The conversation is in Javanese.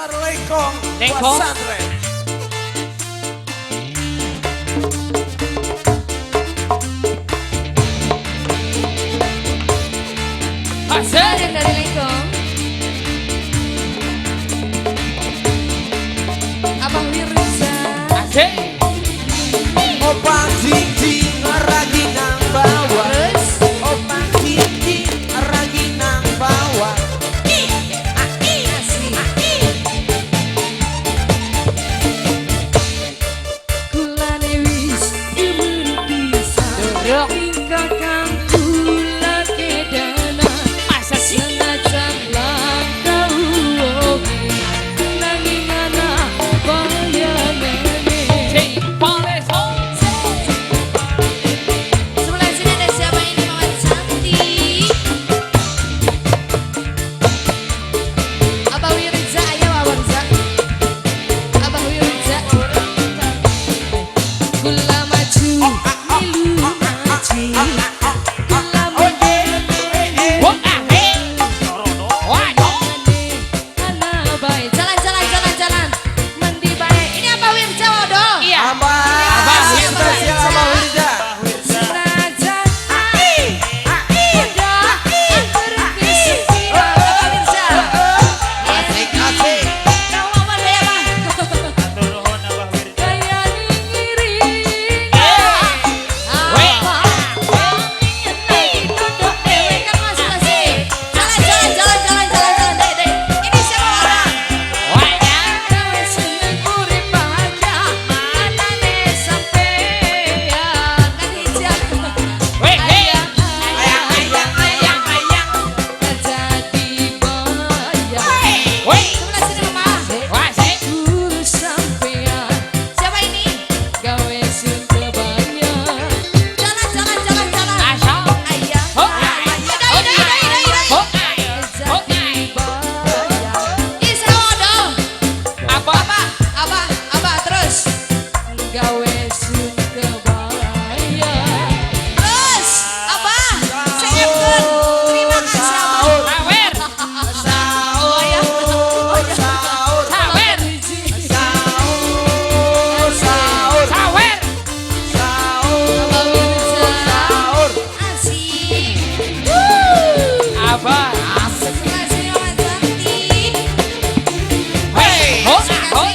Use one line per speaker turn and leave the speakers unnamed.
Pasar Lengkong,
Lengkong.
Pesantren.
Asik.
Yang dari Lengkong. Abang Wirza.
Asik.
Opa Didi ragi nang bawah.
Terus
Opa Didi ragi nang bawah.
asik. Kulane wis demen pisan.
Durung.
Tingkah kang kula kedana.
Masa sih?
Senajan langka wonge, nanging ana bayangane.
Cek poleso.
Sebelah sini ada siapa ini, Mama cantik? Abah Wirza, ayo Abah Wirza. Abah Wirza. Kula maju, milu maju. Kula mundur,
Wah, ah, eh. Wah, yo.
ana bae. Jalan, jalan, jalan, jalan. Mendi bae. Ini Abah Wirza, Wodo.
Iya.
Abah,
Abah
spesial Abah Wirza.
Senajan udah berkesepian. Abah Wirza.
Asik asik.
Kamu apa deh, Abah? Kaya ngiring.
Weh.
Apa? Lagi duduk dewe kan masih masih. Jalan, jalan, jalan, jalan, jalan, jalan, deh, deh. Ini siapa orang?
Wah, ya.
Gawe seneng urip bahagia, anane sampean kan hijau.
Weh, eh.
Ayang,
Ayang ayang ayang ayang.
jadi bayang.
Weh.
Sebelah sini Mama.
Wah, asik.
Guru sampean. Siapa ini? Gawe sun kebayang. Jalan, jalan, jalan, jalan.
Asal.
Ayang.
Oh,
Ida, ida, ida, ida, ida.
Oh,
Jadi bayang. Isra dong.
Apa?
Apa? Apa? Apa? Terus. Gawe sun kebayang. Terus. Apa? Seven. Terima kasih Abah.
Sawer.
Oh ya.
Sahur sahur
Sawer.
sahur sahur
Sawer.
sahur
Abah Wirza.
sahur.
Asik.
Apa?
Sebelah sini Mama cantik.
Weh. Oh, ah, oh.